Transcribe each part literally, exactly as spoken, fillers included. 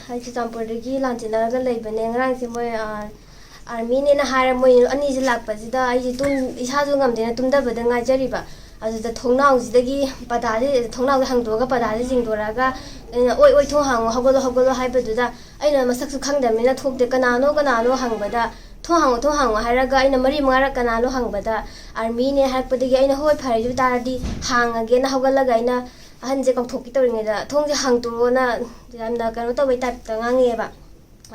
ꯑꯩ ꯆꯨꯔꯆꯥꯟꯄꯨꯔꯗꯒꯤ ꯂꯥꯟꯆꯦꯟꯅꯔꯒ ꯂꯩꯕꯅꯦ꯫ ꯉꯔꯥꯡꯁꯦ ꯃꯣꯏ, ꯑ, ꯑꯥꯔꯃꯤꯅꯦꯅ ꯍꯥꯏꯔ ꯃꯣꯏ ꯑꯅꯤꯁꯦ ꯂꯥꯛꯄꯁꯤꯗ ꯑꯩꯁꯦ ꯇꯨꯝ-, ꯏꯁꯥꯁꯨ ꯉꯝꯗꯦꯅ ꯇꯨꯝꯗꯕꯗ ꯉꯥꯏꯖꯔꯤꯕ꯫ ꯑꯗꯨꯗ ꯊꯣꯡꯅꯥꯎꯁꯤꯗꯒꯤ ꯄꯗꯥꯁꯦ, ꯊꯣꯡꯅꯥꯎꯁꯦ ꯍꯥꯡꯗꯣꯛꯑꯒ ꯄꯗꯥꯁꯦ ꯆꯤꯡꯗꯣꯔꯛꯑꯒ ꯑꯩꯅ, "ꯑꯣꯏ, ꯑꯣꯏ, ꯊꯣꯡ ꯍꯥꯡꯉꯣ, ꯍꯧꯒꯠꯂꯣ, ꯍꯧꯒꯠꯂꯣ" ꯍꯥꯏꯕꯗꯨꯗ ꯑꯩꯅ ꯃꯁꯛꯁꯨ ꯈꯪꯗꯕꯅꯤꯅ ꯊꯣꯛꯇꯦ꯫ "ꯀꯅꯥꯅꯣ, ꯀꯅꯥꯅꯣ?" ꯍꯪꯕꯗ, "ꯊꯣꯡ ꯍꯥꯡꯉꯣ, ꯊꯣꯡ ꯍꯥꯡꯉꯣ" ꯍꯥꯏꯔꯒ ꯑꯩꯅ ꯃꯔꯤ ꯃꯉꯥꯔꯛ "ꯀꯅꯥꯅꯣ?" ꯍꯪꯕꯗ, "ꯑꯥꯔꯃꯤꯅꯦ" ꯍꯥꯏꯔꯛꯄꯗꯒꯤ ꯑꯩꯅ, "ꯍꯣꯏ, ꯐꯔꯦ, ꯑꯗꯨ ꯇꯥꯔꯗꯤ ꯍꯥꯡꯉꯒꯦꯅ" ꯍꯧꯒꯠꯂꯒ ꯑꯩꯅ ꯑꯍꯟꯁꯦ ꯀꯧꯊꯣꯛꯀꯦ ꯇꯧꯔꯤꯉꯩꯗ, "ꯊꯣꯡꯁꯦ ꯍꯥꯡꯇꯣꯛꯑꯣꯅ" ꯌꯥꯝꯅ ꯀꯩꯅꯣ ꯇꯧꯕꯩ ꯇꯥꯏꯞꯇ ꯉꯥꯡꯉꯛꯑꯦꯕ꯫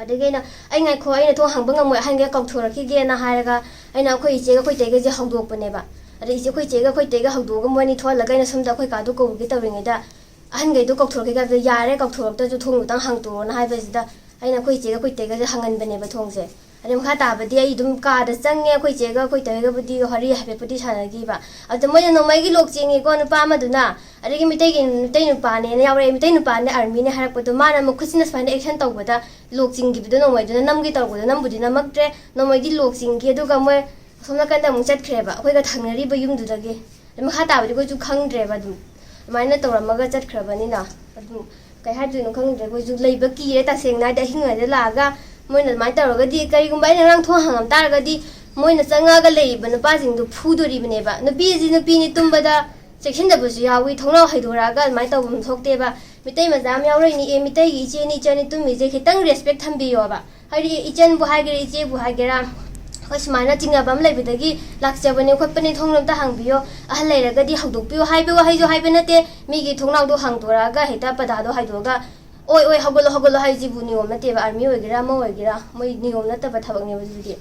ꯑꯗꯒꯤ ꯑꯩꯅ, "ꯑꯩ ꯉꯥꯏꯈꯣ, ꯑꯩꯅ ꯊꯣꯡ ꯍꯥꯡꯕ ꯉꯝꯃꯣꯏ, ꯑꯍꯟꯒ ꯀꯧꯊꯣꯔꯛꯈꯤꯒꯦꯅ" ꯍꯥꯏꯔꯒ ꯑꯩꯅ ꯑꯩꯈꯣꯏ ꯏꯆꯦꯒ ꯑꯩꯈꯣꯏ ꯏꯇꯩꯒꯁꯦ ꯍꯧꯗꯣꯛꯄꯅꯦꯕ꯫ ꯑꯗꯩ ꯏꯆꯦ, ꯑꯩꯈꯣꯏ ꯏꯆꯦꯒ ꯑꯩꯈꯣꯏ ꯏꯇꯩꯒ ꯍꯧꯗꯣꯛꯑꯒ ꯃꯣꯏ ꯑꯅꯤ ꯊꯣꯛꯍꯜꯂꯒ ꯑꯩꯅ ꯁꯣꯝꯗ ꯑꯩꯈꯣꯏ ꯀꯥꯗꯣ ꯀꯧꯔꯨꯒꯦ ꯇꯧꯔꯤꯉꯩꯗ, ꯑꯍꯟꯈꯩꯗꯣ ꯀꯧꯊꯣꯔꯛꯈꯤꯒꯦ ꯍꯥꯏꯕꯗ, "ꯌꯥꯔꯦ, ꯀꯧꯊꯣꯔꯛꯇ꯭ꯔꯁꯨ ꯊꯣꯡꯗꯨꯇꯪ ꯍꯥꯡꯇꯣꯛꯑꯣꯅ" ꯍꯥꯏꯕꯁꯤꯗ ꯑꯩꯅ ꯑꯩꯈꯣꯏ ꯏꯆꯦꯒ ꯑꯩꯈꯣꯏ ꯏꯇꯩꯒꯁꯦ ꯍꯥꯡꯍꯟꯕꯅꯦꯕ ꯊꯣꯡꯁꯦ꯫ ꯑꯗꯩ ꯃꯈꯥ ꯇꯥꯕꯗꯤ ꯑꯩ ꯑꯗꯨꯝ ꯀꯥꯗ ꯆꯪꯉꯦ, ꯑꯩꯈꯣꯏ ꯏꯆꯦꯒ ꯑꯩꯈꯣꯏ ꯏꯇꯩꯒꯕꯨꯗꯤ ꯋꯥꯔꯤ ꯍꯥꯏꯐꯦꯠꯄꯨꯗꯤ ꯁꯥꯟꯅꯈꯤꯕ꯫ ꯑꯗ ꯃꯣꯏꯅ ꯅꯣꯡꯃꯩꯒꯤ ꯂꯣꯛ ꯆꯦꯡꯉꯤꯀꯣ ꯅꯨꯄꯥ ꯑꯃꯗꯨꯅ, ꯑꯗꯒꯤ ꯃꯩꯇꯩꯒꯤ, ꯃꯩꯇꯩ ꯅꯨꯄꯥꯅꯦꯅ ꯌꯥꯎꯔꯛꯑꯦ, ꯃꯩꯇꯩ ꯅꯨꯄꯥꯅꯦ ꯑꯥꯔꯃꯤꯅꯦ ꯍꯥꯏꯔꯛꯄꯗꯣ ꯃꯥꯅ ꯃꯈꯨꯠꯁꯤꯅ ꯁꯨꯃꯥꯏꯅ action ꯇꯧꯕꯗ ꯂꯣꯛ ꯆꯤꯡꯈꯤꯕꯗꯣ ꯅꯣꯡꯃꯩꯗꯨꯅ ꯅꯝꯒꯦ ꯇꯧꯔꯛꯄꯗꯣ ꯅꯝꯕꯨꯗꯤ ꯅꯝꯃꯛꯇ꯭ꯔꯦ, ꯅꯣꯡꯃꯩꯗꯤ ꯂꯣꯛ ꯆꯤꯡꯈꯤ꯫ ꯑꯗꯨꯒ ꯃꯣꯏ ꯑꯁꯣꯝ ꯅꯥꯀꯟꯗ ꯑꯃꯨꯛ ꯆꯠꯈ꯭ꯔꯦꯕ, ꯑꯩꯈꯣꯏꯒ ꯊꯪꯅꯔꯤꯕ ꯌꯨꯝꯗꯨꯗꯒꯤ꯫ ꯑꯗꯩ ꯃꯈꯥ ꯇꯥꯕꯗꯤ ꯑꯩꯈꯣꯏꯁꯨ ꯈꯪꯗ꯭ꯔꯦꯕ, ꯑꯗꯨꯝ ꯑꯗꯨꯃꯥꯏꯅ ꯇꯧꯔꯝꯃꯒ ꯆꯠꯈ꯭ꯔꯕꯅꯤꯅ꯫ ꯑꯗꯨꯝ ꯀꯩ ꯍꯥꯏꯗꯣꯏꯅꯣ ꯈꯪꯗ꯭ꯔꯦ, ꯑꯩꯈꯣꯏꯁꯨ ꯂꯩꯕ ꯀꯤꯔꯦ ꯇꯁꯦꯡꯅ꯫ ꯍꯥꯏꯗꯤ ꯑꯍꯤꯡ ꯉꯥꯏꯗ ꯂꯥꯛꯑꯒ ꯃꯣꯏꯅ ꯑꯗꯨꯃꯥꯏꯅ ꯇꯧꯔꯒꯗꯤ, ꯀꯔꯤꯒꯨꯝꯕ ꯑꯩꯅ ꯉꯔꯥꯡ ꯊꯣꯡ ꯍꯥꯡꯉꯝ ꯇꯥꯔꯒꯗꯤ ꯃꯣꯏꯅ ꯆꯪꯉꯛꯑꯒ ꯂꯩꯔꯤꯕ ꯅꯨꯄꯥꯁꯤꯡꯗꯨ ꯐꯨꯗꯣꯔꯤꯕꯅꯦꯕ꯫ ꯅꯨꯄꯤꯁꯤ ꯅꯨꯄꯤꯅꯤ, ꯇꯨꯝꯕꯗ ꯆꯦꯛꯁꯤꯟꯗꯕꯁꯨ ꯌꯥꯎꯏ, ꯊꯣꯡꯅꯥꯎ ꯍꯩꯗꯣꯔꯛꯑꯒ ꯑꯗꯨꯃꯥꯏꯅ ꯇꯧꯐꯝ ꯊꯣꯛꯇꯦꯕ꯫ ꯃꯤꯇꯩ ꯃꯆꯥ ꯑꯃ ꯌꯥꯎꯔꯛꯏꯅꯤ, "ꯑꯦ, ꯃꯤꯇꯩꯒꯤ ꯏꯆꯦꯅꯤ, ꯏꯆꯟꯅꯤ ꯇꯨꯝꯃꯤꯁꯦ, ꯈꯤꯇꯪ respect ꯊꯝꯕꯤꯌꯣꯕ"꯫ ꯍꯥꯏꯗꯤ ꯏꯆꯟꯕꯨ ꯍꯥꯏꯒꯦꯔꯥ, ꯏꯆꯦꯕꯨ ꯍꯥꯏꯒꯦꯔꯥ, ꯑꯩꯈꯣꯏ ꯁꯨꯃꯥꯏꯅ ꯆꯤꯡꯅꯕ ꯑꯃ ꯂꯩꯕꯗꯒꯤ ꯂꯥꯛꯆꯕꯅꯦ ꯈꯣꯠꯄꯅꯦ, ꯊꯣꯡ ꯑꯝꯇ ꯍꯥꯡꯕꯤꯌꯣ, ꯑꯍꯜ ꯂꯩꯔꯒꯗꯤ ꯍꯧꯗꯣꯛꯄꯤꯌꯣ ꯍꯥꯏꯕ ꯋꯥꯍꯩꯁꯨ ꯍꯥꯏꯕ ꯅꯠꯇꯦ꯫ ꯃꯤꯒꯤ ꯊꯣꯡꯅꯥꯎꯗꯣ ꯍꯥꯡꯗꯣꯔꯛꯑꯒ ꯍꯦꯛꯇ ꯄꯗꯥꯗꯣ ꯍꯥꯏꯗꯣꯛꯑꯒ, "ꯑꯣꯏ, ꯑꯣꯏ, ꯍꯧꯒꯠꯂꯣ, ꯍꯧꯒꯠꯂꯣ" ꯍꯥꯏꯁꯤꯕꯨ ꯅꯤꯌꯣꯝ ꯅꯠꯇꯦꯕ꯫ ꯑꯥꯔꯃꯤ ꯑꯣꯏꯒꯦꯔꯥ, ꯑꯃ ꯑꯣꯏꯒꯦꯔꯥ, ꯃꯣꯏ ꯅꯤꯌꯣꯝ ꯅꯠꯇꯕ ꯊꯕꯛꯅꯦꯕ ꯑꯗꯨꯗꯤ꯫